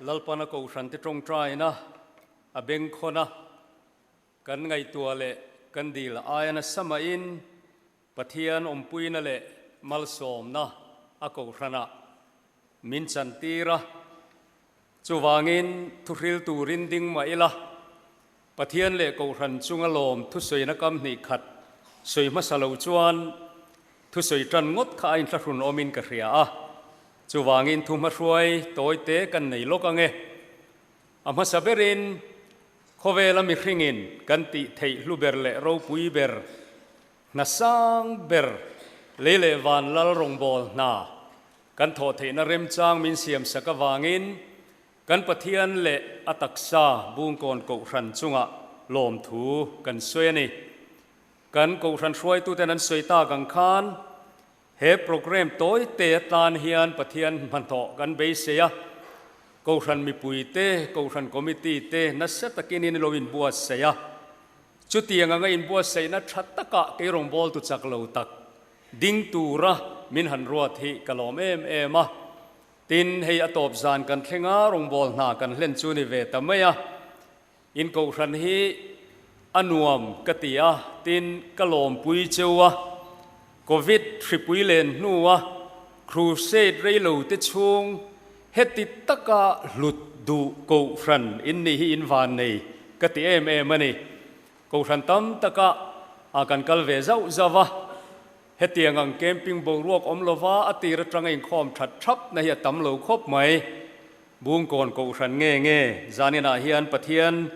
Lalpan a Kohhrante tawngtaina a bengkhawn a, kan ngaihtuah leh kan dil aia nasa mahin Pathian awmpuina leh malsawmna a Kohhranah min chantir a. Chuvangin thuhril turin ding mah ila, Pathian leh Kohhran chunga lawm thusawina kam hnih khat sawi hmasa lo chuan thusawi tan ngawt kha a inthlahrun awmin ka hria a. Chuvangin thu hmahruai tawi te kan nei lawk ang e. A hmasa berin khawvela mihringin kan tih theih hlu ber leh ropui ber, hna sang ber, lei leh van lal rawngbâwl hna kan thawh theihna remchang min siamsak avangin Kan Pathian leh a taksa Bungkawn Kohhran chungah lawmthu kan sawi a ni. Kan Kohhran hruaituten an sawi tak ang khan he programme tawi te atan hian Pathian hmanhawh kan beisei a, Kohhran mipuite, Kohhran Committee te nasa takin in lo inbuatsaih a. Chutiang anga inbuatsaihna tha takah kei rawngbawltu chak lo tak ding tura min han ruat hi ka lawm em em a. Tin, hei a tawp zan kan thleng a, rawngbâwl hna kan hlen chu ni ve ta mai a. In kohhran hi a nuam ka ti a, tin, ka lawmpui cheu a. Covid hripui len hnua crusade reilo te chhung heti taka hlut duh kohhran in nih hi in van nei ka ti em em a ni. Kohhran tam taka kan kal ve zauh zauh a. Hetiang ang camping boruak awm lova a tir atanga inkhawm that thap na hi a tam lo khawp mai. Bungkawn Kohhran nge nge zaninah hian Pathian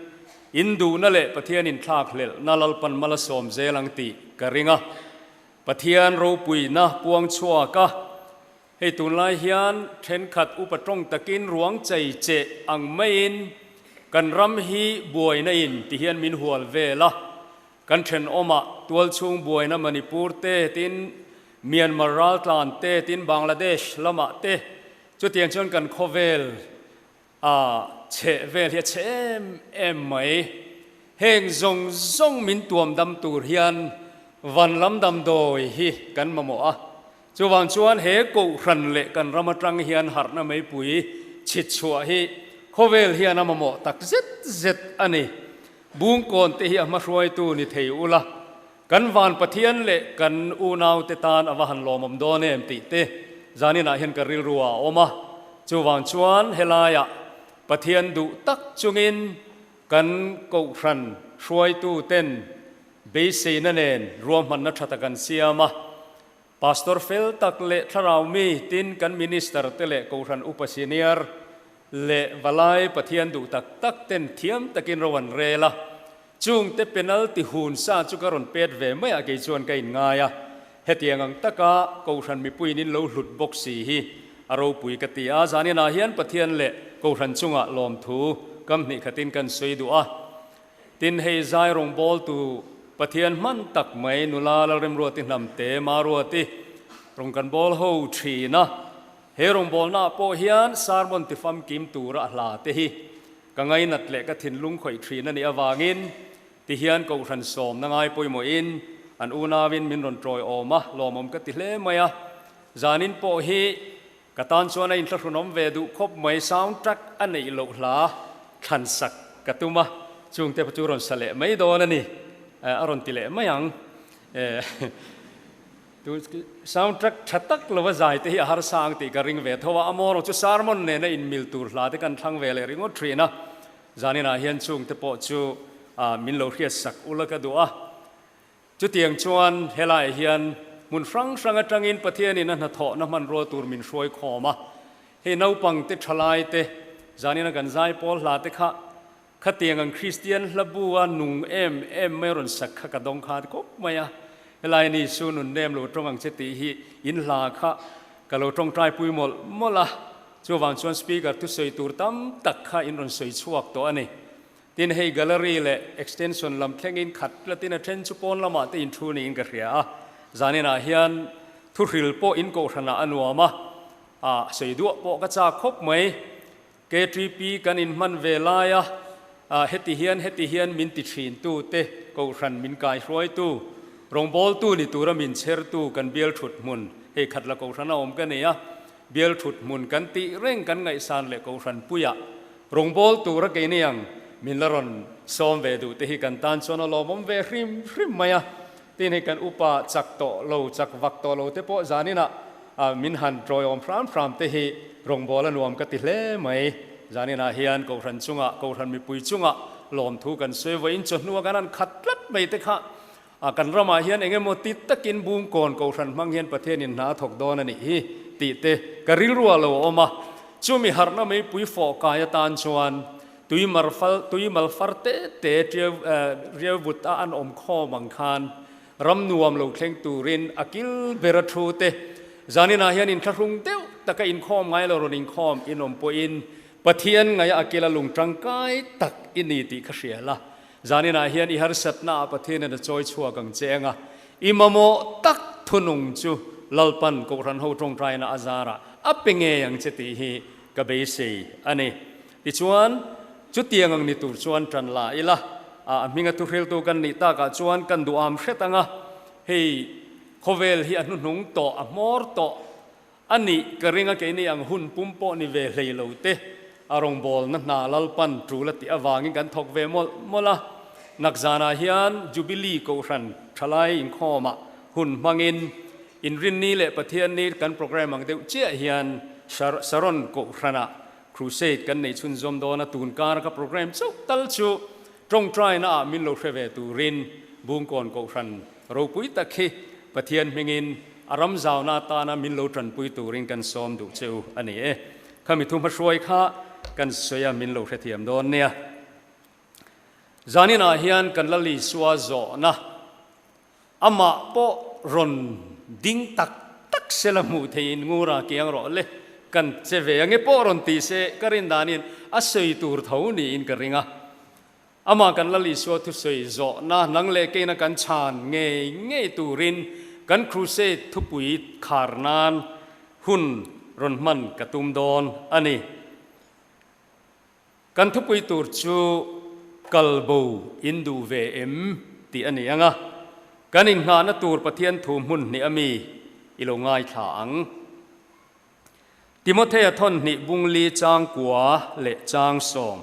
in duhna leh Pathian inthlak hlelhna Lalpan mal a sawm zel ang tih ka ring a. Pathian ropuina puang chhuak a, hei tunlai hian thenkhat upa tawng takin ruang chei che ang maiin kan ram hi buaina in ti hian min hual vel a. Kan thenawmah tualchhung buaina Manipur te tin Myanmar raltlan te tin Bangladesh lamah te chutiang chuan kan khawvel a chhe vel hi a chhe em em mai. Heng zawng zawng min tuam dam tur hian van lam damdawi hi kan mamawh a. Chuvang chuan he Kohhran leh kan ram atang hian harhna meipui chhit chhuah hi khawvel hian a mamawh tak zet zet a ni. Bungkawn te hi a hmahruaitu ni thei ula, kan van Pathian leh kan unaute tan a va han lawmawm dawn em tih te zaninah hian ka rilru ah a awm a. Chuvang chuan helaiah Pathian duh tak chungin kan Kohhran hruaitu ten beiseina nen ruahmanna tha tak an siam a. Pastor fel tak leh thlarau mi tin kan Minister te leh Kohhran Upa Senior leh Valai Pathian duh tak tak ten thiam takin ro an rel a, chung te penalty hun sa chu ka rawn pet ve mai a kei chuan ka inngai a, hetiang ang taka Kohhran mipuiin in lo hlut bawk si hi a ropui ka ti a, zaninah hian Pathian leh Kohhran chungah lawmthu kam hnih khatin kan sawi duh a. Tin, hei zai rawngbawltu Pathian hman tak mai nula Lalremruati Hnamte Maruati rawn kan bawl ho thin a. He rawngbawlnaah pawh hian sermon ti famkim tura a hla te hi ka ngainat leh ka thinlung khawih thin a nih avangin ti hian Kohhran sawmna ngai pawimawhin an unauin min rawn tawiawm a, lawmawm ka ti hle mai a. Zanin pawh hi Ka tan chuan a inthlahrunawm ve duh khawp mai, soundtrack a neih loh hla thlan sak ka tum a, chungte pawh chu rawn sa leh mai dawn a ni, a rawn ti leh mai ang. Soundtrack tha tak lova zai te hi a harsa ang tih ka ring ve tho a, amaherawh chu sermon nena inmil tur hla te kan thlang ve leh ringawt thin a, zaninah hian chungte pawh chu min lo hriat sak ula ka duh a. Chutiang chuan helaiah hian hmun hrang hrang atangin Pathianin a hnathawhna hmanrua tur min hruai khawm a. Hei naupangte thalaite zanina kan zai pawl hla te kha khatiang ang Kristian hla bu a nung em em mai rawn sak kha ka dawng kha khawp mai a. Helai ni su nun nem lo tawng ang che tih hi in hla kha ka lo tawngtai pui mawlh mawlh a. Chuvang chuan speaker thusawi tur tam tak kha in rawn sawi chhuak tawh a ni. Tin, hei gallery leh extension lam thlengin khat tlatin a then chu pawn lamah te inthu niin ka hria a, zaninah hian thuhril pawh in kohhranah a nuam a, ah sawi duah pawh ka chak khawp mai. KTP kan inhman ve lai a, ah heti hian heti hian min ti thintu te kohhran min kaihruaitu, rawngbawltu ni tura min chhertu kan bial thut hmun hei khat la kohhrana awm ka nei a. Bial thut hmun kan tih reng kan ngaihsan leh Kohhran puiah rawngbâwl tura keini ang min la rawn sâwm ve duh te hi kan tân chuan a lawmawm ve hrim hrim mai a. Tin hei kan upa chak tawh lo, chak vak tawh lo te pawh zaninah min han tawiawm hram hram te hi rawngbâwl a nuam ka ti hle mai. Zaninah hian Kohhran chungah, Kohhran mipui chungah lawmthu kan sawi vawiin chawhnu a kan han khat tlat mai te kha A kan ramah hian eng emaw ti takin Bungkawn Kohhran hmang hian Pathianin hna a thawk dawn a nih hi tih te ka rilru ah lo a awm a. Chumi harhna meipui fawh kai atan chuan tui mar fal tui mal far te te ṭiau riau vut a an awm khawm ang khan ram nuam lo thleng turin a kil ber a thu te zaninah hian inthlahrung deuh taka inkhawm ngai lo rawn inkhawm in awm pawhin Pathian ngaia a kila lung tangkai tak i ni tih ka hria la. Zaninah hian i harsatnaah Pathianin a chawi chhuak ang che eng a, i mamawh tak thunung chu Lalpan Kohhranho tawngtaina a zarah a pe ngei ang che tih hi ka beisei a ni. Tichuan, chutiang ang ni tur chuan tan la ila, a hminga thuhriltu kan nih takah chuan kan duham hret ang a, hei khawvel hi a hnuhnung tawh, a hmawr tawh, A nih, ka ring a keini ang hun pum pawh ni ve hlei lo te, a rawngbawlna hna Lalpan tul a tih avangin kan thawk ve mawlh mawlh a. Nakzanah hian Jubilee Kohhran Thalai inkhawmah hun hmangin Inrinni leh Pathianni kan programme ang deuh chiah hian Sharon Kohhranah Crusade kan nei chhunzawm dawn a, tunkar ka programme chauh tal chu tawngtaina ah min lo hre ve turin Bungkawn Kohhran ropui tak hi Pathian hmingin a ram zauna atana min lo tanpui turin kan sawm duh che u a ni e. Khami thu hmahruai kha kan sawi a min lo hrethiam dawn nia. Zaninah hian kan Lal Isua zawhna amah pawh rawn ding tak tak sela hmuh theihin ngura kiang rawh le kan che ve ange pawh rawn ti se ka rin danin a sawi tur tho niin ka ring a. Amah kan Lal Isua thusawi zawhna nang leh keina kan chhan ngei ngei turin kan crusade thupui khar nan hun rawn hman ka tum dawn a ni. Kan thupui tur chu kal bo in duh ve em tih a ni ang a, kan inngahna tur Pathian thu hmun hnih a mi i lo ngaithla ang. Timothea thawn hnih bungli changkua leh changsawm.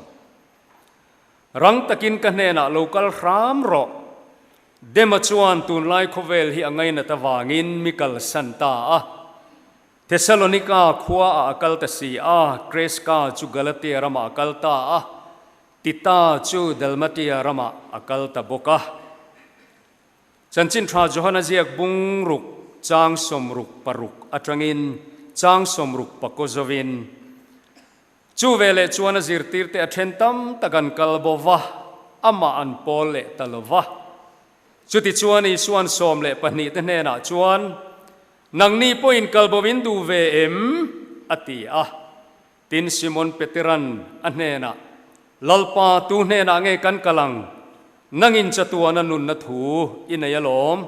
Rang takin ka hnenah lo kal hram rawh. Dema chuan tunlai khawvel hi a ngainat avangin mi kalsan ta a. Thesalonika khuaah a kal ta si a, Kreska chu Galatia ramah a kal ta a, Tita chu Dalmatia ramah a kal ta bawk a. Chanchin Tha Johana ziak bung ruk chang 66 atangin chang 60 zovin Chu veleh chuan a zirtirte a then tam tak an kal bo va, amah an pawl leh ta lo va. Chutichuan Isua'n 12 te hnenah chuan, Nangni pawhin kal bo in duh ve em? a ti a. Tin, Simon Petera'n a hnenah, Lalpa, tu hnenah nge kan kal ang? Nangin chatuana nunna thu i nei alawm.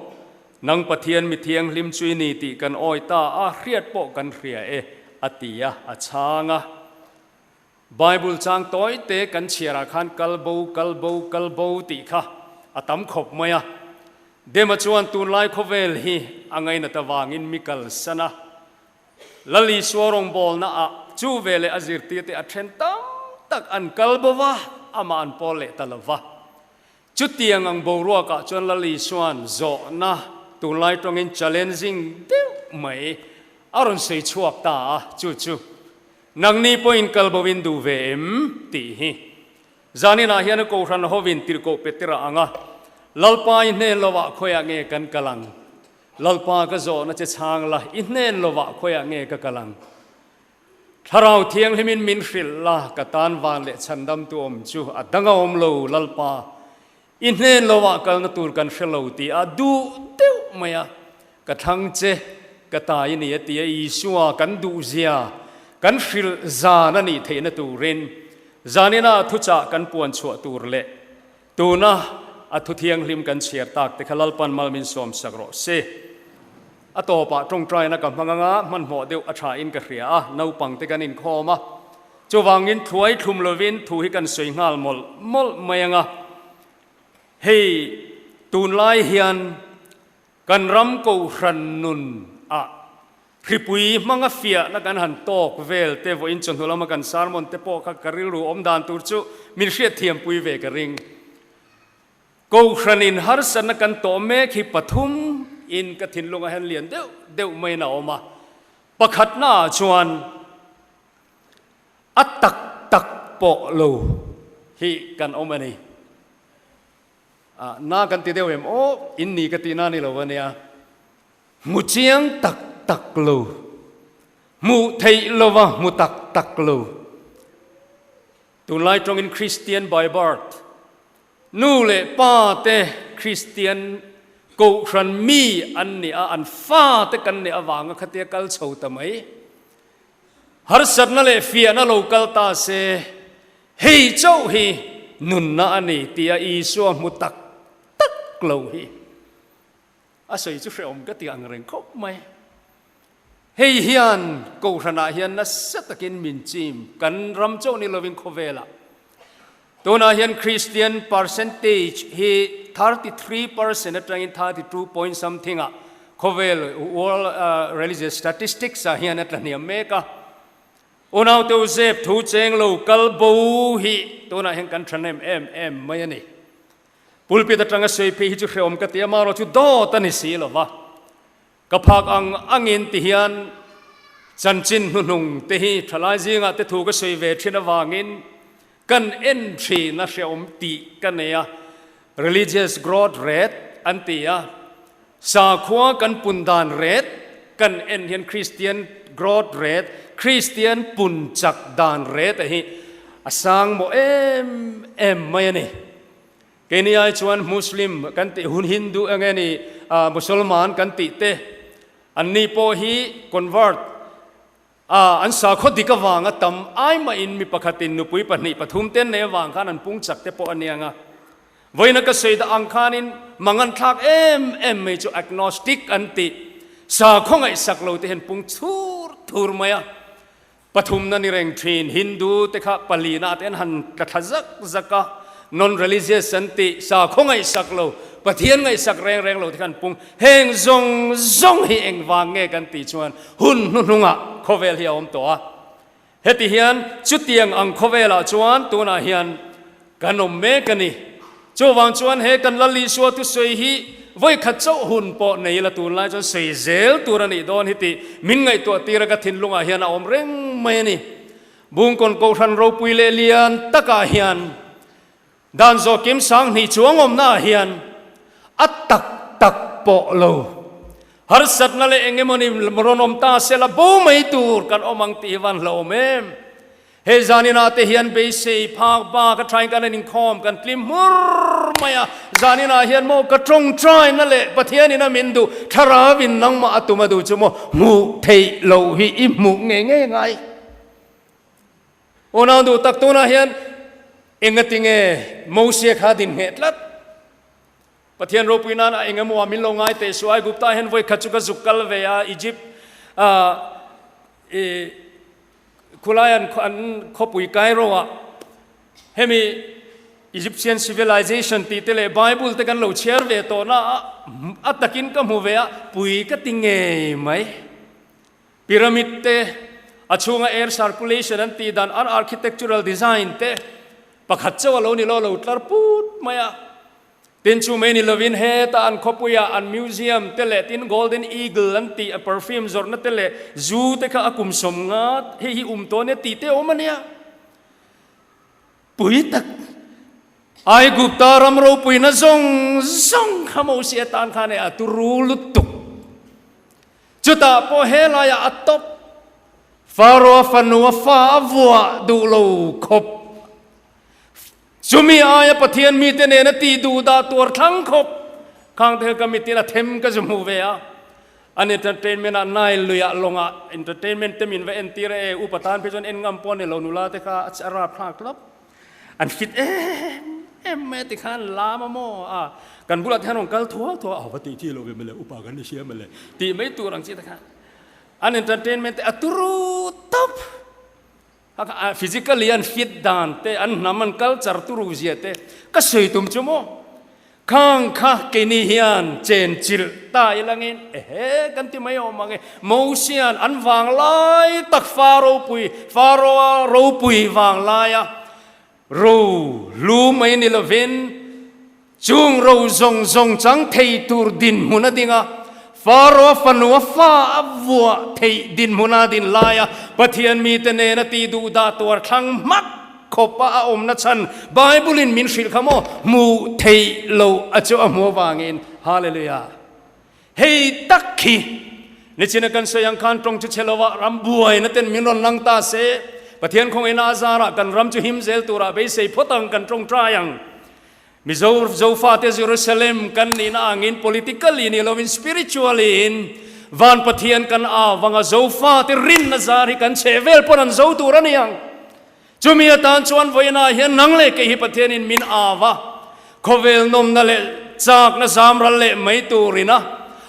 Nang Pathian mi thianghlim chu i ni tih kan awi ta a, hriat pawh kan hria e, a ti a, a chhang a. Bible chang tawi te kan chhiarah khan kal bo, kal bo, kal bo tih kha a tam khawp mai a. Dema chuan tunlai khawvel hi a ngainat avangin mi kalsan a. Lal Isua rawngbawlna ah chu veleh a zirtirte a then tam tak an kal bo va, amah an pawl leh ta lo va. Chutiang ang boruakah chuan Lal Isua'n zawhna tunlai tawngin challenging deuh mai a rawn sawi chhuak ta a, chu chu, Nangni pawhin kal bo in duh ve em? tih hi. Zaninah hian a Kohhran hovin tirhkoh Petera anga Lalpa i hnen lovah khawiah nge kan kal ang? Lalpa ka zawhna che chhang la, i hnen lovah khawiah nge ka kal ang? Thlarau Thianghlimin min hrilh la, ka tan van leh chhandamtu awm chu a dang a awm lo, Lalpa, i hnen lovah kalna tur kan hre lo tih a duh deuh mai a, ka thlang che, ka ta i ni a ti a, Isua kan duhzia kan hrilh zan a nih theihna turin zanina thuchah kan puan chhuah tur leh Tuna a thu thianghlim kan chhiar tak te kha Lalpan mal min sawm sak rawh se. A tawpah tawngtaina ka hmang anga hmanhmawh deuh a tha in ka hria a, naupang te kan inkhawm a. Chuvangin thuai thlum lovin thu hi kan sawi nghal mawlh mawlh mai anga. Hei tunlai hian kan ram kohhran nun ah. Hripui hmanga fiahna kan han tawk vel te vawiin chawhnu lama kan sermon te pawh kha ka rilru awm dan tur chu min hriatthiampui ve ka ring. Kohhranin harsatna kan tawh mek hi pathum in ka thinlungah hian lian deuh deuh maiin a awm a. Pakhatnaah chuan a tak tak pawh lo hi kan awm a ni. Na kan ti deuh em aw, in ni ka tihna a ni lo a nia. Hmu chiang tak tak lo. Hmuh theih lova hmu tak tak lo. Tunlai tawngin Christian by birth, nu leh pa te Christian kohhran mi an nih a, an fa te kan nih avanga khatia kal chho ta mai. Harsatna leh fiahna lo kal ta se, hei chauh hi nunna a ni tia Isua hmu tak tak lo hi. A sawi chu hrehawm ka ti ang reng khawp mai. Hei hian Kohhranah hian nasa takin min chim, kan ram chauh ni lovin khawvelah. Tunah hian Christian percentage hi 33% atangin 32 point something ah khawvel World Religious Statistics ah hian a tla hniam mek a. Unaute u zep thu cheng lo kal bo hi tunah hian kan thahnem em em mai a ni. Pulpit atanga sawi phei hi chu hrehawm ka ti a, amaherawh chu dawt a ni si lo va. Ka phak ang angin ti hian chanchin hnuhnung te hi thalai zingah te thu ka sawi ve thin avangin kan en thin a hrehawm tih ka nei a, religious growth rate an ti a, sakhua kan pun dan rate kan en hian Christian growth rate, Christian pun chak dan rate a hi a sang mawh em em mai a ni. Keini ai chuan Muslim kan tih hun Hindu eng nge ni Musalman kan tih te an ni pawh hi convert a an sakhaw dik avanga tam ai mahin mi pakhatin nupui pahnih pathum te an nei avang khan an pung chak te pawh a niang a. Vawiina ka sawi dah ang khanin mangan thlak em em mai chu agnostic an tih sakhaw ngaihsak lo te hian pung chhur thur mai a. Pathumna ni reng thin Hindu te kha palina te an han tla thla zak zak a, non-religious an tih, sakhaw ngaihsak lo, Pathian ngaihsak reng reng lo te kha an pung. Heng zawng zawng hi engvang nge kan tih chuan hun hnuhnungah khawvel hi a awm tawh a. Heti hian chutiang ang khawvelah chuan tunah hian Kan awm mek a ni. Chuvang chuan he kan Lal Isua thusawi hi vawikhat chauh hun pawh nei la tunlai chuan sawi zel tur a nih dawn hi tih min ngaihtuah tir a ka thinlungah hian a awm reng mai a ni. Bungkawn Kohhran ropui leh lian takah hian dan zawh kim sanghnih chuang awmnaah hian a tak tak pawh lo harsatna leh eng emawni rawn awm ta se la bo mai tur kan awm ang tih hi van hlauhawm em. Hei zaninah te hian beisei phak bak a thain kan inkhawm kan tlim hmur mai a, zaninah hian maw ka tawngtaina leh Pathianin a min duh thlarauin nangmah a tum a duh chu maw hmuh theih loh hi i hmuh ngei ngei ngai. Unau duh tak tunah hian engati nge Mosia kha din ngheh tlat? Pathian ropui nan a eng emaw ah min lo ngai teh suh Aigupta hian vawi khat chu ka zuk kal ve a Egypt ah i Khulai an an khawpui Cairo ah hemi Egyptian civilization tih te leh Bible te kan lo chhiar ve tawh na a a takin ka hmu ve a pui ka ti ngei mai. Pyramid te a chhunga air circulation an tih dan an architectural design te pakhat chauh a lo ni lo lo tlar put mai a. Tin chu mai ni lovin heta an khawpuia an museum te leh tin Golden Eagle an tih a perfume zawrhna te leh zu te kha a kum sawm nga hei hi um tawh ania tih te a awm ania. Pui tak Aigupta ram ropuina zawng zawng kha Mosia tan khan e a turu lutuk. Chutah pawh helaiah a tawp Pharaoh-a fanu a fa a vuah duh lo khawp. Chumi aia Pathian mite nena tih duh dah tuar thlang khawp khang te kha ka mitin a them ka zu hmuh ve a. An entertainment ah Nile luiah lawngah entertainment te min va entir a e, upa tan phei chuan en ngam pawh a ni lo nula te kha a rap thlak tlap. An fit em em mai a ti khan lam a maw a kan bulah te hian rawn kal thuau thuau a, a va tih chi lo ve mawle upa kan ni sia mawle tih mai tur ang chi te khan an entertainment te a turu tawp. Physically an fit dan te, an hnam an culture turu zia te ka sawi tum chu maw? Khang kha keini hian chen chilh ta ilangin ehe kan ti mai awm ang e. Mosian an vanglai tak fa ropui, Faroa ropui vanglaia ro hlu mai ni lovin chung ro zawng zawng chang thei tur dinhmun a ding a, Faroa fanua fa a vuah theih dinhmun a din laia Pathian mite nena tih duh dah tuar thlang hmak khawpa a awmna chhan Bible in min hrilh kha maw hmuh theih loh a chu a hmu avangin Hallelujah. Hei tak khi nichina kan sawi ang khan tawng chu chhe lova ram buaina ten min rawn lang ta se, Pathian khawngaihna a zarah kan ram chu him zel turah beisei phawt ang kan tawngtai ang. Mizo Zofate Jerusalem kan nihna angin politically ni lovin spiritually in van Pathian kan avanga Zofate rinna zar hi kan chhe vel pawn an zo tur a ni ang. Chumi atan chuan vawiinah hian nang leh kei hi Pathianin min au a, khawvel nawmna leh chakna zam ral leh mai turin a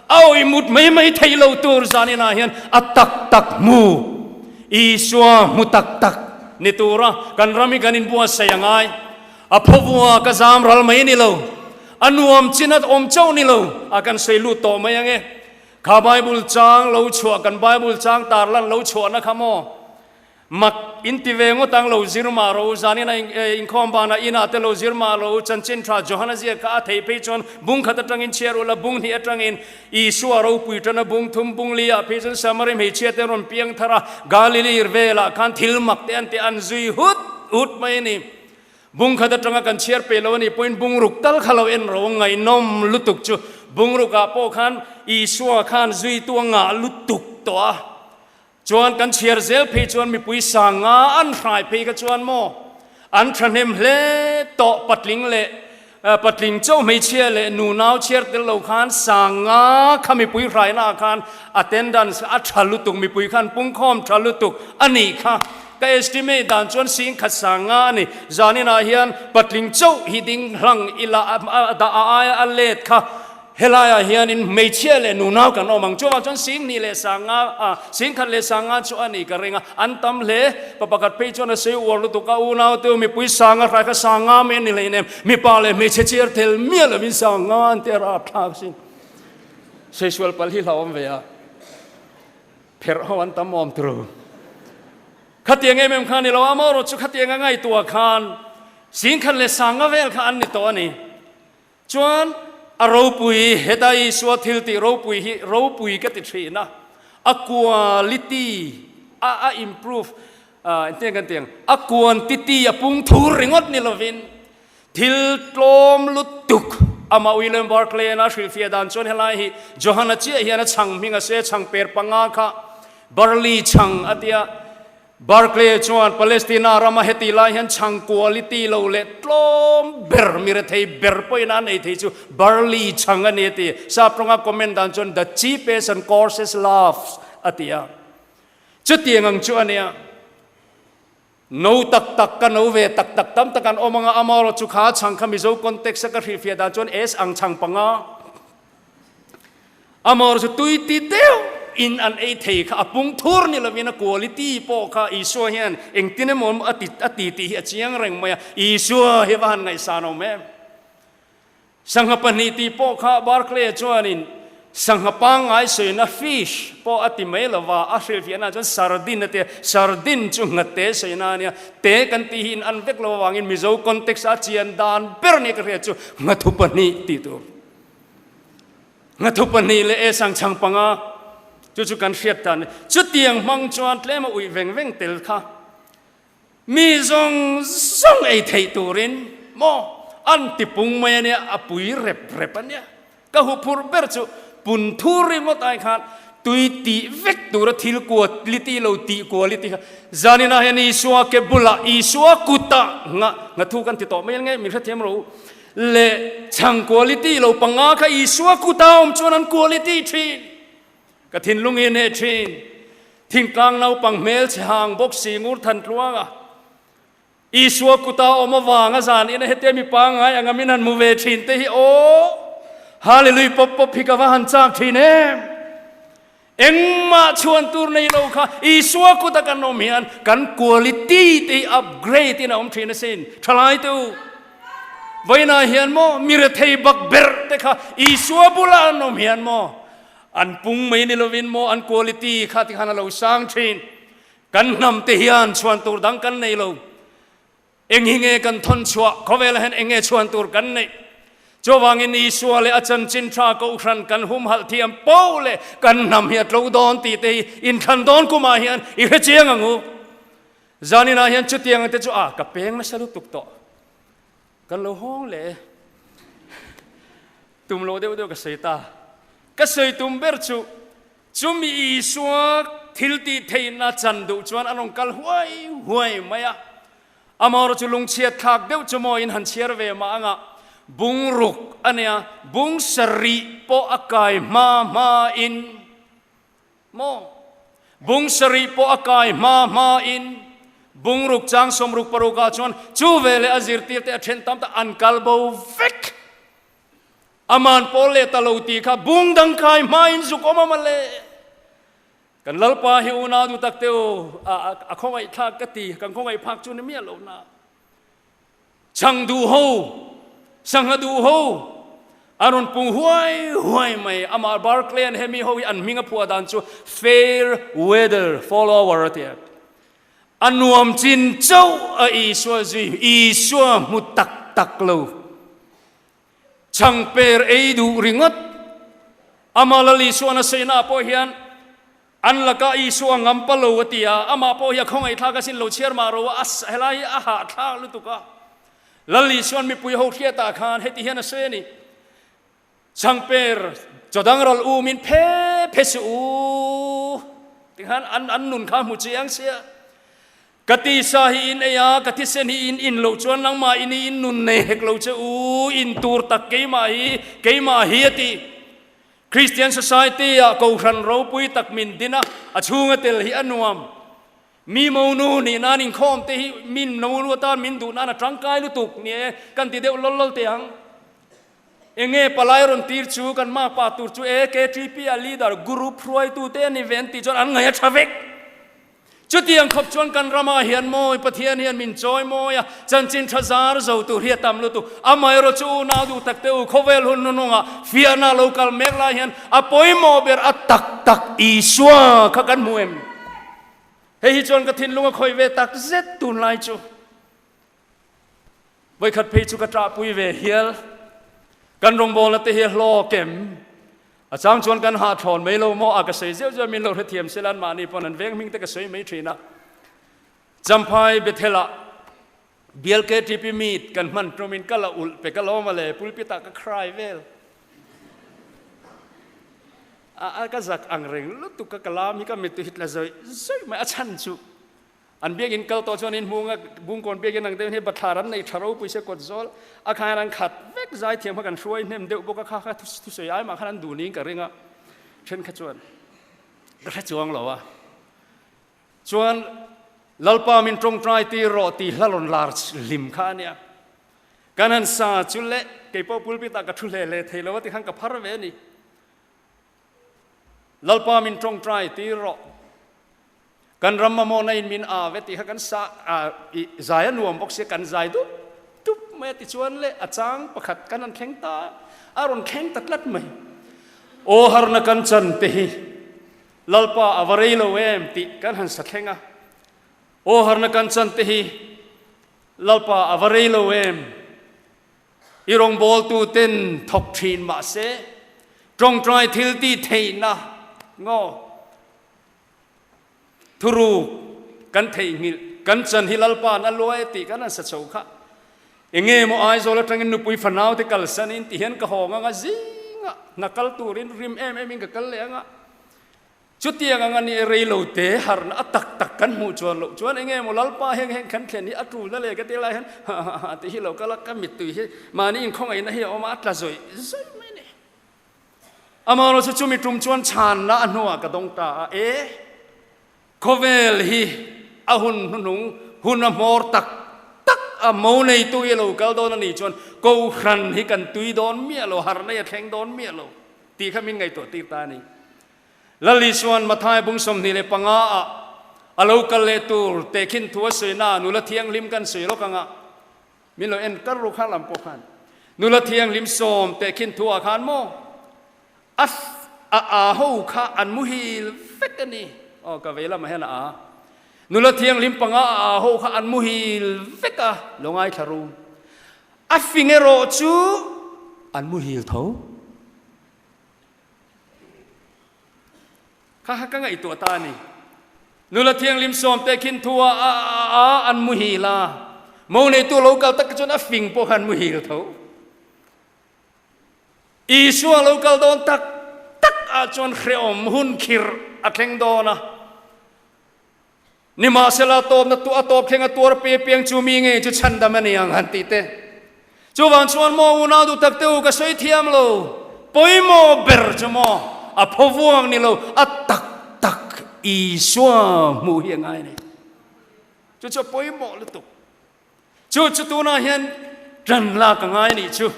awih mut mai mai theih lo tur zaninah hian a tak tak hmu, Isua hmu tak tak ni tura kan ram hi kan inbuatsaih a ngai. A phawvua ka zam ral mai ni lo, a nuam chin a awm chauh ni lo a kan sawi lut tawh mai ange. Kha Bible chang lo chhuah, kan Bible chang tarlan lo chhuahna kha maw? Mak in ti ve ngawt ang lo zir mah ro, zanin a inkhawm banah inah te lo zir mah ro, chanchin tha Johana ziak kha a theih phei chuan bung khat atangin chhiar ula, bung hnih atangin Isua ropui tana bung thum bung li ah phei chuan Samari hmeichhia te rawn piang thar a, Galilee velah khan thil mak te an ti an zui hut hut mai a ni. Bung khat atanga kan chhiar peih lo a nih pawhin bung ruk tal kha lo en ro ngaihnawm lutuk chu bung rukah pawh khan Isua khan zuitu a ngah lutuk tawh a. Chuan kan chhiar zel phei chuan mipui sang nga an hrai phei kha chuan maw an thahnem hle tawh patling leh patling chauh hmeichhia leh nunau chhiar tel lo khan sang nga kha mipui hraina ah khan attendance a tha lutuk mipui khan pungkhawm tha lutuk a nih kha ka estimate dan chuan sing khat sang nga a ni zanin ah hian patling chauh hi ding hlang ila a dah a aia a let kha Helaiah hianin hmeichhia leh nunau kan awm ang. Chuvang chuan Singhnih leh Sanga, ah, Singkhat leh Sanga chu a nih ka ring a, an tam hle. Pa pakhat phei chuan a sawi uar lutuk a, Unau teu mipui Sanga hrai kha Sanga mai a ni hleinem, mipa leh hmeichhe chiar tel miah lovin Sanga an ti a rapthlak sin. Saisual palh hi hlauhawm ve a, pherh ho an tam awm turu. Khatiang em em kha a ni lo, amaherawh chu khatiang a ngaihtuah khan Singkhat leh Sanga vel kha an ni tawh a ni. Chuan a ropui, heta Isua thil tih ropui hi ropui ka ti thin a, a quality a a improve, engtin kan ti ang, a quantity a pung thur ringawt ni lovin thil tlawm lutuk amah William Barclay a hrilhfiah dan chuan helai hi Johana chiah hian a chhang hming a se chhang per panga kha barley chhang a tia. Barclay chuan Palestina rama heti lai hian chhang quality lo leh tlawm ber, mi rethei ber pawhin a nei thei chu barley chhang a ni a ti. Sap tawnga comment dan chuan the cheapest and coarsest loaves a ti a. Chutiang ang chu a nia. No tak tak ka no ve tak tak tam tak an awm anga amaherawh chu kha chhang kha Mizo context a ka hrilhfiah dan chuan S ang chhang panga. Amaherawh chu tui ti deuh in an ei thei kha a pung thur ni lovin a quality pawh kha Isua hian engtin emaw a ti a ti tih hi a chiang reng mai a, Isua hi va han ngaihsan awm em? Sangha pahnih tih pawh kha Barclay chuanin sangha pangngai sawina fish pawh a ti mai lova, a hrilhfiahna chuan sardine a ti a, sardine chu nghate sawina a nia, te kan tih hi in an vek lo avangin Mizo context a chian dan ber nia ka hriat chu nghathu pahnih tih tur. Ngathu pahnih leh e sang chhang panga chu chu kan hriat ta a ni. Chutiang hmang chuan tlem a uih veng veng tel kha mi zawng zawng ei theih turin maw an ti pung mai a nia, a pui rep rep a nia. Ka huphurh ber chu pun thur ringawt ai khan tui tih vek tura thil quality lo tih quality kha zaninah hian Isua ke bulah Isua kutah ngathu kan ti tawh mai ang nge min hrethiam rawh u. Leh chhang quality lo panga kha Isua kuta awm chuan an quality thin. Ka thinlung hi hneh thin. Thingtlang naupang hmel chhe hang bawk si ngur than tluang a. Isua kuta awm avanga zan ina hetia mi pangngai anga min han hmu ve thin te hi aw Hallelujah pawp pawp hi ka va han chak thin em. Engmah chhuan tur nei lo kha Isua kuta kan awm hian kan quality te hi upgrade in a awm thin asin. Thalai te u. Vawiinah hian maw mi rethei bak ber te kha Isua bula an awm hian maw an pung mai ni lovin maw an quality kha tikhan a lo sang thin. Kan hnam te hian chhuan tur dang kan nei lo. Eng hi nge kan thawn chhuah? Khawvelah hian eng nge chhuan tur kan neih? Chuvangin Isua leh a chanchin tha Kohhran kan humhalh thiam po leh kan hnam hi a tlo dawn tih te hi inthlan dawn kumah hian i hre chiang ang u. Zaninah hian chutiang te chu a ka peng nasa lutuk tawh. Kan lo hawng leh e. Tum lo deuh deuh ka sawi ta. Ka sawi tum ber chu chumi Isua thil tih theihna chan duh chuan a rawn kal huai huai mai a. Amaherawh chu lungchhiat thlak deuh chu maw in han chhiar ve mah anga bungruk a nia, bung sarih pawh a kai hma hma in Maw? Bung sarih pawh a kai hma hma in bungruk chang 66 ah chuan chu veleh a zirtir te a then tam tak an kal bo vek. Aman pawl leh ta lo tih kha bung dang kai hma in zuk awm a mawle. Kan Lalpa hi unau duh tak te u, a khawngaih thlak ka ti, kan khawngaih phak chu ni miah lo na. Chhang duh ho, sangha duh ho a rawn pung huai huai mai. Amah Barclay an hemi ho hi an hming a phuah dan chu Fair Weather Follower a ti a. A nuam chin chauh a Isua zui, Isua hmu tak tak lo. Chhang per ei duh ringawt. Amah Lal Isuan a sawinaah pawh hian An lakah Isua ngam pa lo a ti a, amah pawh hi a khawngaihthlak asin lo chhiar mah ro a, helai hi a hahthlak lutuk a. Lal Isuan mipui ho hriatah khan heti hian a sawi a ni, Changper chaw dang ral um in phe phe suh u tikhan an an nun kha hmu chiang sia. Ka tisa hi in ei a, ka thisen hi in in loh chuan nangmah in i in nun nei hek lo che u, in tur tak keimah hi keimah hi a ti. Christian Society ah Kohhran ropui tak min din a, a chhunga tel hi a nuam. Mi monu nih nan inkhawm te hi min monu atan min duh nan a tangkai lutuk ni e, kan ti deuh lawl lawl teh ang. Enge palai rawn tir chu kan makpa tur chu e KTP a leader group hruaitu te a ni ve an tih chuan an ngaih a tha vek. Chutiang khawp chuan kan ramah hian mawi Pathian hian min chawi mawi a, chanchin tha zar zo tur hi a tam lutuk. Amaherawh chu unau duh tak te u, khawvel hun hnunungah fiahna lo kal mek lai hian a pawimawh ber a tak tak Isua kha kan hmu em? Hei hi chuan ka thinlung a khawih ve tak zet tunlai chu. Vawikhat phei chu ka ṭahpui ve hial. Kan rawngbawlna te hi a hlawk em? A chang chuan kan hahthlawn mai lo maw? A ka sawi zeuh zeuh min lo hrethiam sela anmahni pawn an veng hming te ka sawi mai ṭhin a. Champhai Bethel-ah Bial KTP meet kan hman ṭumin ka la ulh pe ka lawm a le, pulpit ah ka cry vel. A ka zak ang reng lutuk a ka lam hi ka mittui hi tla zawih zawih mai a chhan chu. An biakinn kal tawh chuan in hmung a Bungkawn biakinn ang deuhin hei bathlar an nei tha ropui sia kawt zawl a khan an khat vek zaithiam kha kan hruai hnem deuh bawk a kha kha thusawi ai mah khan an duh niin ka ring a then kha chuan ka hre chuang lo a chuan Lalpa min tawngtai tir rawh tih hla rawn lar hlim kha a nia kan han sa chu le keipawh pulpit ah ka thu hle hle thei lo a tikhan ka phar ve a ni Lalpa min tawngtai tir rawh. Kan ram mamawhna in min aa ve tih kha kan sa a i zai a nuam bawk sia kan zai dup dup mai a tichuan le a chang pakhat kan han thleng ta a rawn thleng ta tlat mai. Aw harna kan chan te hi Lalpa a va rei lo em tih kan han sa thleng a. Aw harna kan chan te hi Lalpa a va rei lo em. I rawngbawltu ten thawk thin mahse tawngtai thil tih theihna ngaw Thuruk kan theihnghilh, kan chan hi Lalpa'n a luai a tih kan han sa chho kha. Enge maw Aizawl atangin nupui fanau te kalsanin ti hian ka hawng anga zingah hna kal turin rim em emin ka kal leh anga. Chutiang anga ni rei lo te harna a tak tak kan hmuh chuan loh chuan enge maw Lalpa heng heng kan thlen hi a tul na le ka ti lai hian ha ha ha tih hi lo kal a ka mittui hi mahni inkhawngaihna hi a awm a a tla zawih zawih mai a ni. Amaherawhchu chu chumi tum chuan chhanna a hnuah ka dawng ta a, e, khawvel hi a hun hnuhnung hun a hmawr tak tak a, mo neitu hi a lo kal dawn a nih chuan Kohhran hi kan tui dawn miah lo, harh nei a thleng dawn miah lo tih kha min ngaihtuah tir ta a ni. Lal Isua'n Mathai bung 25 ah a lo kal leh tur tehkhin thu a sawi na, nula thianghlim kan sawi lawk anga min lo en kar ru kha lam pawh khan. Nula thianghlim sawm tehkhin thuah khan maw a a a ho kha an muhil vek a ni. Aw ka vei lamah hian a a. Nula thianghlim panga a a ho kha an muhil vek a, lo ngaithla ru. A fing erawh chu an muhil tho. Kha kha ka ngaihtuah ta a ni. Nula thianghlim sawmte khin thu a a a an muhil a, mo neitu lo kal tak chuan a fing pawh kha an muhil tho. Isua lo kal dawn tak tak ah chuan hrehawm hun khirh a thleng dawn a. Nimahsela tawpna tu a tawp thleng a tuar pe piang chu mi nge chu chhandam a ni ang han tih te. Chuvang chuan maw unau duh tak te u ka sawi thiam lo, pawimawh ber chu maw a phaw vuang ni lo a tak tak Isua hmuh hi a ngai a ni. Chu chu a pawimawh lutuk. Chu chu tunah hian ṭan lak a ngai a nih chu.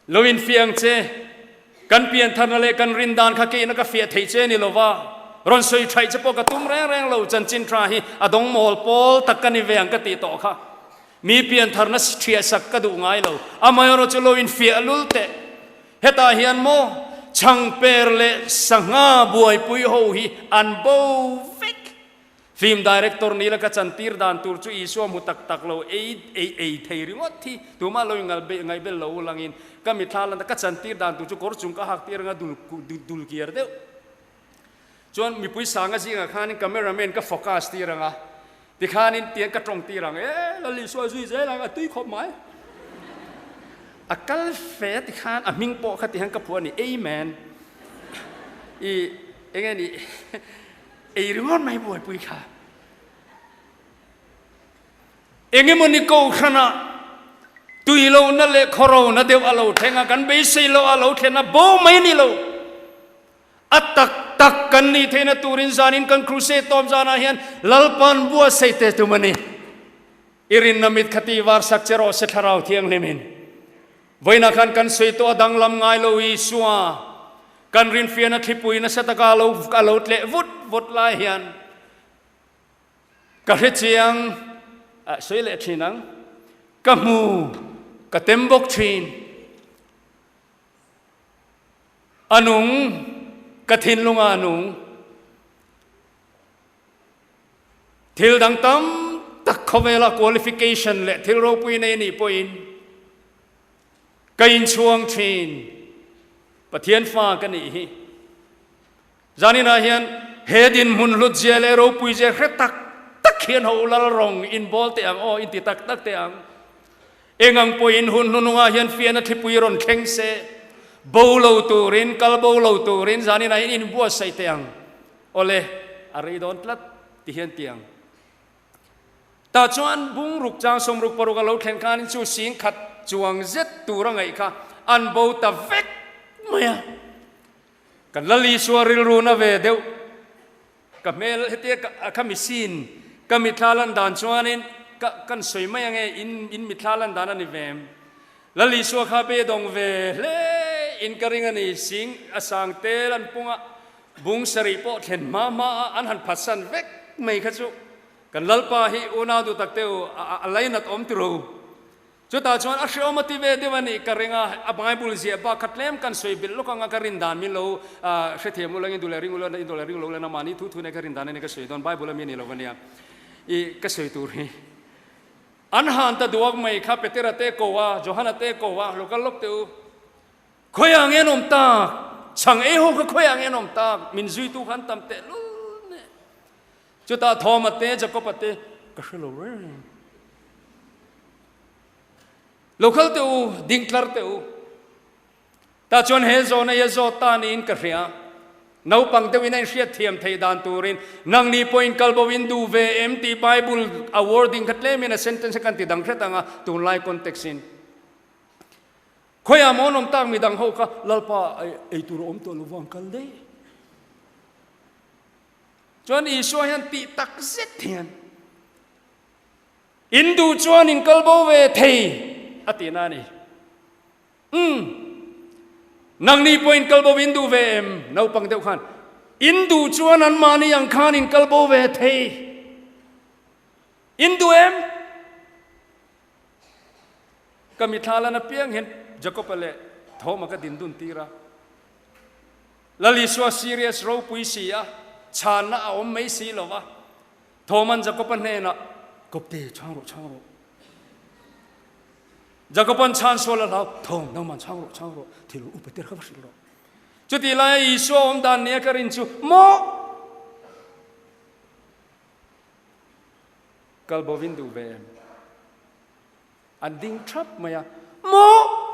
Lo infiah ang che. Kan piantharna leh kan rin dan kha keina ka fiah theih che ni lova, rawn sawi thaih che pawh ka tum reng reng lo, chanchin tha hi a dawng mawl pawl tak ka ni ve ang ka tih tawh kha. Mi piantharna thiahsak ka duh ngai lo, amaherawh chu lo infiah lul teh. Hetah hian maw chhangper leh sangha buaipui ho hi an bo vek. Film director ni la ka chantir dan tur chu Isua hmu tak tak lo ei ei ei thei ringawt hi tumah lo ingal ngaih bel lo ulangin ka mithla lan ka chantir dan tur chu kawr chung ka hak tir anga dul dul kiar deuh chuan mipui sanga zingah khanin cameraman ka focus tir anga tikhanin tiang ka tawng tir ang e Lal Isua zui zel ang a tui khawp mai a kal fe tikhan a hming pawh kha tihian ka phuah a ni Amen i enge ni Ei ringawt mai buaipui kha. Engemawni kohhranah tui lohna leh khawrona deuh a lo thleng a, kan beisei loh a lo thlen a, bo mai ni lo. A tak tak kan nih theihna turin zanin kan crusade tawp zanah hian Lalpa'n buatsaih te tum a ni. I rinna mit kha tih var sak che rawh se Thlarau Thianghlimin. Vawiinah khan kan sawi tawh a danglam ngai lo Isua kan rinfiahna thlipui nasa taka a lo a lo tleh vut vut lai hian ka hre chiang ah sawi leh thin ang ka hmu ka tem bawk thin a nung ka thinlunga a nung Thil dang tam tak khawvela qualification leh thil ropui nei anih pawhin ka inchhuang thin. Pathian fa ka nih hi. Zaninah hian he dinhmun hlutzia leh ropuizia hre tak tak hian ho lal rawng inbawl teh ang aw, inti tak tak teh ang. Engang pawhin hun hnunungah hian fiahna thlipui rawn thleng se, bo lo turin, kal bo lo turin zaninah hian inbuatsaih teh ang. Awle, a rei dawn tlat ti hian ti ang. Tah chuan bungruk chang 66 a lo thlen khanin chu sing khat chuang zet tur a ngaih kha an bo ta vek mai a. Kan Lal Isua rilru na ve deuh ka hmel hetia ka ka misin ka mithla lan dan chuanin ka kan sawi mai ange in in mithla lan dan a ni ve em. Lal Isua kha beidawng ve hle in ka ring a ni, sing a sang tel an pung a, bung sarih pawh thlen hma hma a an han phatsan vek mai kha chu kan Lalpa hi unau duh tak te u a lainat awm tiro. Chutah chuan a hreawm a ti ve deuh a nih ka ring a, a Bible ziah bak kha tlem kan sawi bilh lawk anga ka rin dan min lo hrethiam ula in duh leh ring ula in duh leh ring lo ula mahni thu thu nei ka rin dan a ni ka sawi dawn Bible ami a ni lo ania i ka sawi tur hi. An han ta duak mai kha Petera te ko a, Johana te ko a, lo kal lawk teh u. Khawiah nge an awm tak? Chhang ei ho kha khawiah nge an awm tak? Min zuitu kha an tam teh lul nen. Chutah Thoma te, Jakoba te, ka hre lo reng. Lo kal teh u, ding tlar teh u. Tah chuan he zawhna hi a zawt ta niin ka hria. Naupang deuhin a inhriat thiam theih dan turin, Nangni pawhin kal bo in duh ve em tih Bible a wording kha tlemin a sentence a kan ti dang hret ang a, tunlai context in. Khawiah maw an awm tak midang ho kha Lalpa ei tur a awm tawh lo vang kal daih. Chuan Isua hian tih tak zet hian in duh chuan in kal bo ve thei a tihna a ni. Umm. Nangni pawh in kal bo in duh ve em? Naupang deuh khan, In duh chuan anmahni ang khan in kal bo ve thei. In duh em? Ka mithla lan apiang hian Jakob-a leh Thoma ka din dun tir a. Lal Isua serious ropui si a, chhanna a awm mai si lo va. Thoma'n Jakob-a hnenah, Kawpte, chhang rawh, chhang rawh. Jakob-a'n chhan sual a hlau, Thom, nangma'n chhang rawh, chhang rawh, thil upa ter kha va hrilh rawh. Chutih laia Isua awm dan nia ka rin chu, Maw! Kal bovin duh ve em? An ding thap mai a, Maw!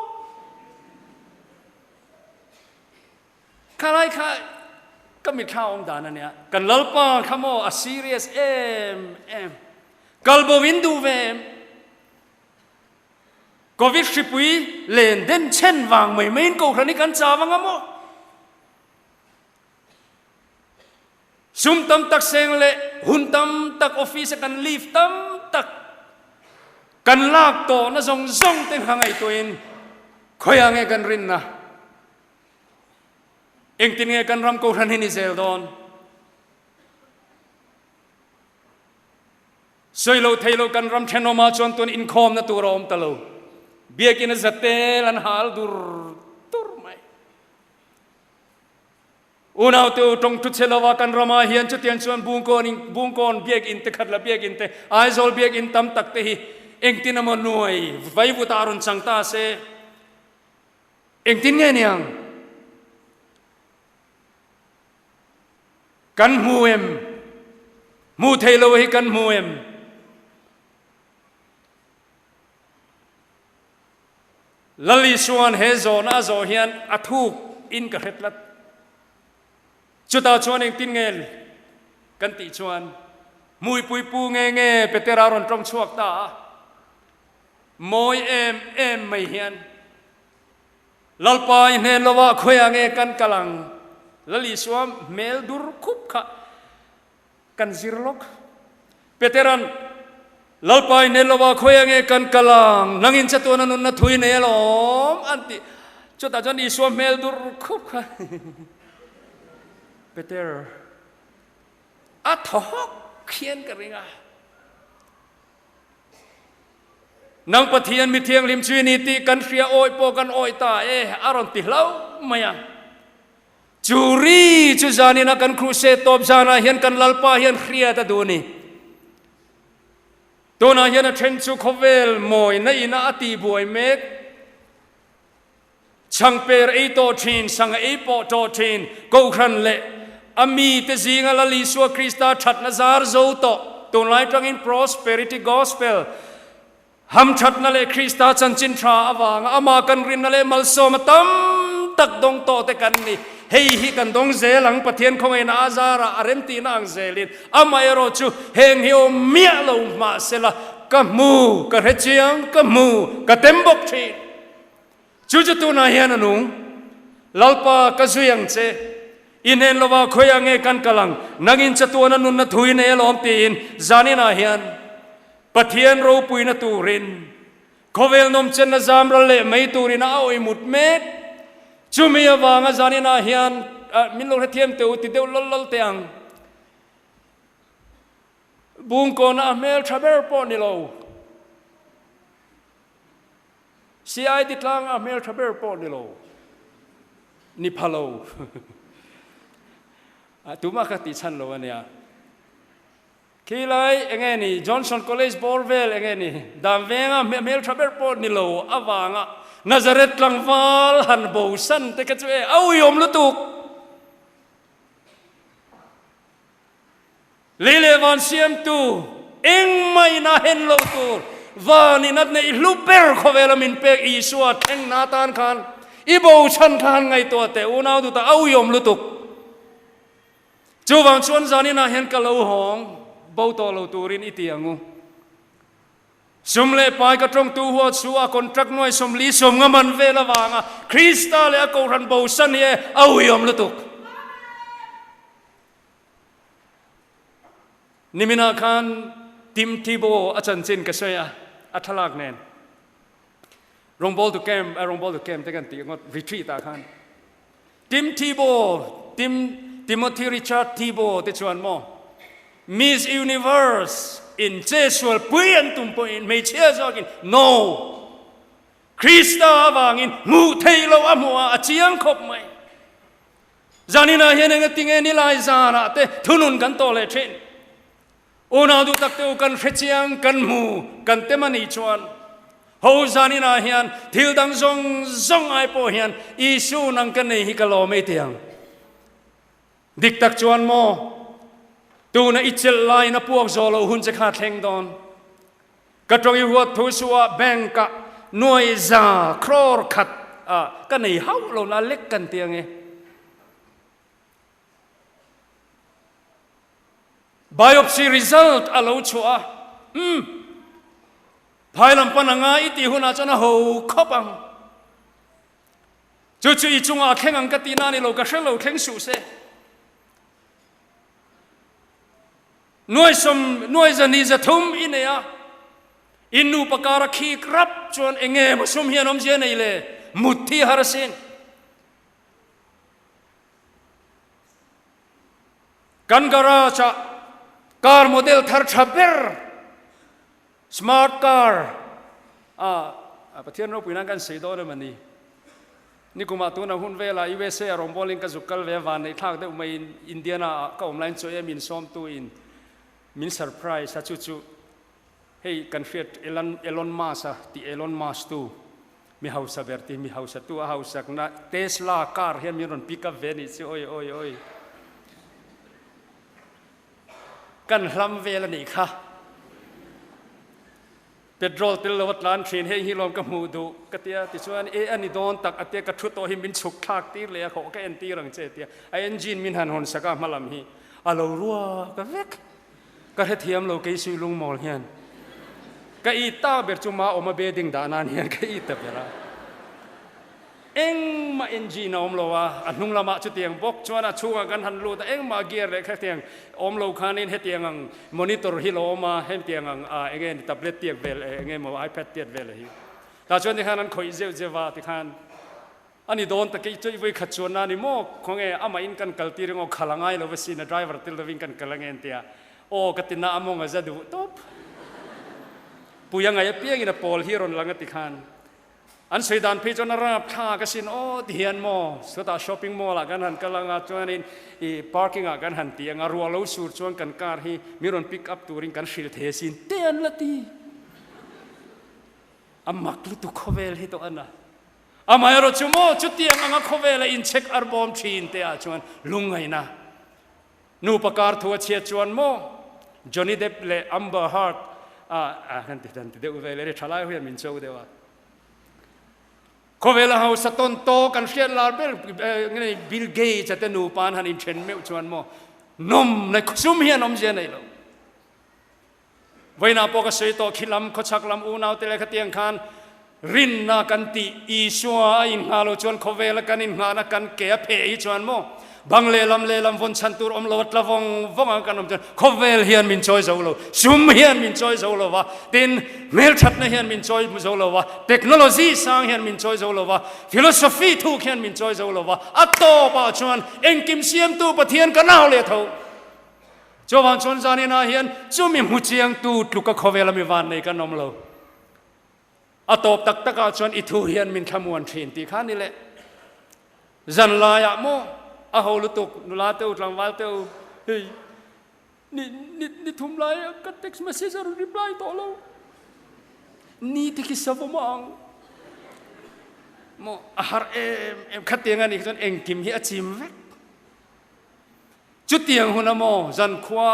Khalai kha ka mitthla awm dan a nia, kan Lalpa kha maw a serious em em, kal bo in duh ve em? Covid hripui len den chhen vang mai maiin kohhran hi kan chau anga maw? Sum tam tak seng leh hun tam tak office a kan leave tam tak kan lak tawhna zawng zawng te kha ngaihtuahin khawiah nge kan rinna? Engtin nge kan ram kohhran hi ni zel dawn? Sawi lo thei lo kan ram thenawmah chuan tun inkhawmna tur a awm ta lo. Biakinn a zatel an hal dur dur mai. Unau te u, tawng thu chhe lova kan ramah hian chutiang chuan Bungkawn in Bungkawn biakinn te Khatla biakinn te Aizawl biakinn tam tak te hi engtin emaw nuai vaivut ah rawn chang ta se engtin nge niang? Kan hmu em? Hmuh theih lo hi kan hmu em? Lal Isua'n he zawhna a zawh hian a thuk in ka hre tlat. Chutah chuan engtin nge kan tih chuan hmuipui pu nge nge Petera rawn tawng chhuak ta a, mawi em em mai hian Lalpa i hnen lovah khawiah nge kan kal ang? Lal Isua hmel dur khup kha Kan zir lawk. Petera'n, Lalpa i hnen lova khawiah nge kan kal ang? Nangin chatuana nunna thui nei alawm, an ti. Chutah chuan Isua hmel dur khup kha Peter a thaw hawk hian ka ring a. Nang Pathian mi thianghlim chu i ni tih kan hria awih pawh kan awih ta e, a rawn ti hlauh mai a. Chu ri chu zanin a kan kruse tawp zanah hian kan Lalpa hian hriat a duh a ni. Tunah hian a then chu khawvel mawina ina a tihbuai mek. Chhangper ei tawh thin, sangha ei pawh tawh thin, Kohhran leh a mite zinga Lal Isua Krista thatna zar zo tawh, tunlai tangin Prosperity Gospel, Hamthatna leh Krista chanchin tha avanga amah kan rinna leh malsawma tam tak dawng tawh te kan ni. Hei hi kan dawng zel ang, Pathian khawngaihna a zarah a remtihna ang zelin amaherawh chu heng hi awm miah lo mahsela ka hmu, ka hre chiang, ka hmu, ka tem bawk thin. Chu chu tunah hian a nung. Lalpa ka zui ang che, i hnen lova khawiah nge kan kal ang, nangin chatuana nunna thu i nei alawm tiin zaninah hian Pathian ropuina turin, khawvel nawmchenna zam ral leh mai turin a awih mut mek. Chumi avanga zaninah hian min lo hrethiam teh u ti deuh lawl lawl teh ang. Bungkawna a hmel tha ber pawh ni lo. CID tlanga a hmel tha ber pawh ni lo. Ni pha lo. Tumah ka tihchhan lo a nia. Khi lai enge ni Johnson College bawr vel enge ni dan venga hmel tha ber pawh ni lo avanga Nazareth tlangval han bosan te kha chu e a uiawm lutuk. Lei leh van siamtu engmah in a hen lo tur van in a neih hlu ber khawvela min pek Isua thleng na atan khan i bochhan kha han ngaihtuah teh unau duta a uiawm lutuk. Chuvang chuan zaninah hian ka lo hawng bo tawh lo turin i ti ang u. Sum leh pai ka tawngtu huat chu a contract nuai 40 sawm nga man vel avanga Krista leh a Kohhran bosan hi a uiawm lutuk. Niminah khan Tim Tebow a chanchin ka sawi a, a thlalak nen. Rawngbawltu camp, rawngbawltu camp te kan tih ngawt retreat ah khan. Tim Tebow, Tim, Timothy Richard Tebow te chuan maw Miss Universe in che sual pui an tum pawhin hmeichhia zawkin no! Krista avangin hmuh theih loh a hmuh a, a chiang khawp mai. Zaninah hian engatinge nilai zanah te thunun kan tawh leh thin. Unau duh tak te u kan hrechiang, kan hmu, kan tem a nih chuan ho zaninah hian thil dang zawng zawng ai pawh hian Isu nang ka nei hi ka lawm ei teh ang. Dik tak chuan maw, tuna i chelh laiin a puak zawh loh hun che kha a thleng dawn. Ka tawng i huat thu suh ah bank ah nuai za crore khat ah ka nei hauh lo na lek kan ti ange. Biopsy result a lo chhuah a, umm, phai lam pan anga i tih hunah chuan a ho khawp ang. Chu chu i chungah a thleng ang ka tihna a ni lo, ka hre lo thleng suh se. Nuaisawm, nuaizani zathum i nei a, in nupa kara khik rap chuan eng nge maw sum hian awmzia nei le, mut thi har asin. Kan garage ah car model thar tha ber, smart car, ah Pathian ropui nan kan sei dawn em a ni. Nikumah tuna hun velah USA a rawngbawlin ka zuk kal ve a, van neih thlak deuh maiin Indiana ah ka awm laiin chaw em insawmtu in min surprise a, chu chu hei kan hriat Elon Elon Musk a tih Elon Musk tu mi hausa ber tih mi hausa tu a hausakna Tesla car hian min rawn pick up ve anih chu oi oi oi kan hlam vel anih kha. Petrol tel lo a tlan thin, hei hi lawm ka hmuh duh ka tia, tichuan e a ni dawn tak a tia ka thu tawh hi min chhuk thlak tir leh a hawh ka en tir ang che tia a engine min han hawn sak a hma lam hi a lo ruak vek ka hrethiam lo kei sui lungmawl hian ka it ta ber chu ma awm a bedding dah nan hian ka it ta ber a. Engmah engine a awm lo a, a hnung lamah chutiang bawk chuan a chhungah kan han lut a, engmah gear leh khatiang awm lo khanin hetiang ang monitor hi lo awm a, hetiang ang ah eng nge ni tablet tiak vel eng nge maw ipad tiat vel hi. Tah chuan tikhan an khawih zeuh zeuh a tikhan a ni dawn tak i chawi vawi khat chuan na ni maw khawnge amah in kan kal tir emaw khal a ngai lo va sin a driver tel lovin kan kal ange an ti a, aw ka ti na a mawng a za duh tawp. Pui a ngaih apiangin a pawl hi a rawn lang a tikhan. An sawi dan phei chuan a rap thlak asin aw ti hian maw chutah shopping mall ah kan han kal anga chuanin ih parking ah kan han ti anga ruah lo sur chuan kan car hi min rawn pick up turin kan hrilh thei asin te an la ti. A mak lutuk khawvel hi tawh ana. Amaherawh chu maw chutiang anga khawvela inchhek ar bawm thin te ah chuan lungngaihna Nupa kar thu a chhiat chuan maw Johnny Depp leh Amber Heard a han ti han ti deuh vel e, thalai ho hian min cho deuh a. Khawvela hausa tawn tawk an hriat lar ber nge Bill Gates a te nupa an han inthen meuh chuan maw nawm na sum hian awmzia nei lo. Vawiinah pawh ka sawi tawh khi lam khawchhak lam unau te leh khatiang khan rinna kan tih Isua a inngah lo chuan khawvela kan inngahna kan ke a pheh hi chuan maw bang lehlam lehlam vawn chhan tur awm lo a tla vawng vawng ang kan awm chuan khawvel hian min chawi zo lo sum hian min chawi zo lo va tin hmelthatna hian min chawi zo lo va technology sang hian min chawi zo lo va philosophy thuk hian min chawi zo lo va a tawpah chuan engkim siamtu Pathian ka nau leh tho. Chuvang chuan zaninah hian chumi hmu chiangtu tluka khawvela mi van nei kan awm lo. A tawp tak takah chuan i thu hian min thlamuan thin tih kha ni le. Zan laiah maw a ho lutuk nula te u tlangval te u hei ni ni ni thum lai ka text message a rawn reply tawh lo. Ni te khi savawm a ang. Maw a har em em khatiang a nih chuan engkim hi a chim vek. Chutiang hun a maw zankhua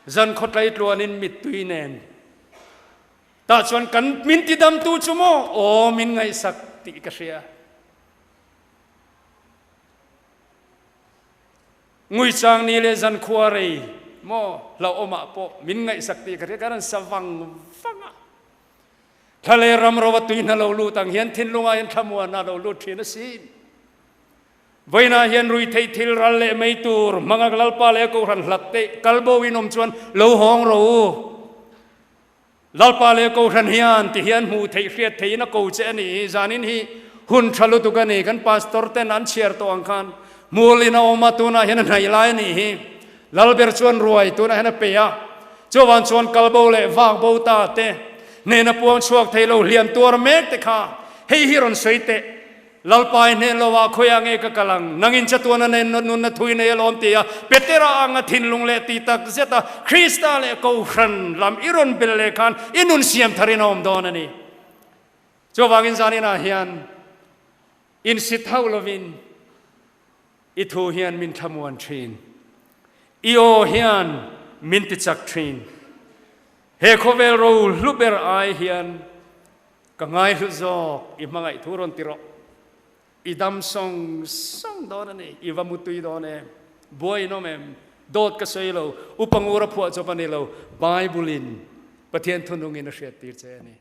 zankhaw tleitluanin mittui nen tah chuan kan min tidamtu chu maw aw min ngaihsak tih ka hria. Nguichang ni leh zankhua rei maw hlauhawmah pawh min ngaihsak tih ka hria kan rawn sa vang vang a. Thla leh ram rova tui hna lo lut ang hian thinlungah hian thlamuan a lo lut thin asin. Vawiinah hian ruihtheih thil ral leh mai tur hmanga Lalpa leh Kohhran hlat te kal bo in awm chuan lo hawng rawh u. Lalpa leh Kohhran hian ti hian hmuh theih hriat theihin a ko che a ni hi. Zanin hi hun tha lutuk a ni. Kan pastor ten an chhiar tawh ang khan hmul in a awm a, tunah hian a hnaih lai a nih hi. Lalber chuan ruai tunah hian a pe a. Chuvang chuan kal bo leh vak bo ta te hnena puang chhuak thei lo hliam tuar mek te kha. Hei hi rawn sawi teh, Lalpa i hnen lo ah khawiah nge ka kal ang? Nangin chatuan a nen nunna thui nei alawm ti a, Petera anga thinlung leh ti tak zet a Krista leh Kohhran lam i rawn bel leh khan i nun siam tharin a awm dawn a ni. Chuvangin zaninah hian insit hauh lovin i thu hian min thlamuan thin. I aw hian min tichak thin. He khawvel ro hlu ber ai hian ka ngaihlu zawk i hmangaih thu rawn ti rawh. I dam sawng sawng dawn a ni, i va mutui dawn em? Buai in awm em? Dawt ka sawi lo, upa ngur a phuah chawp a ni lo, Bible in Pathian thunungin a hriattir che a ni.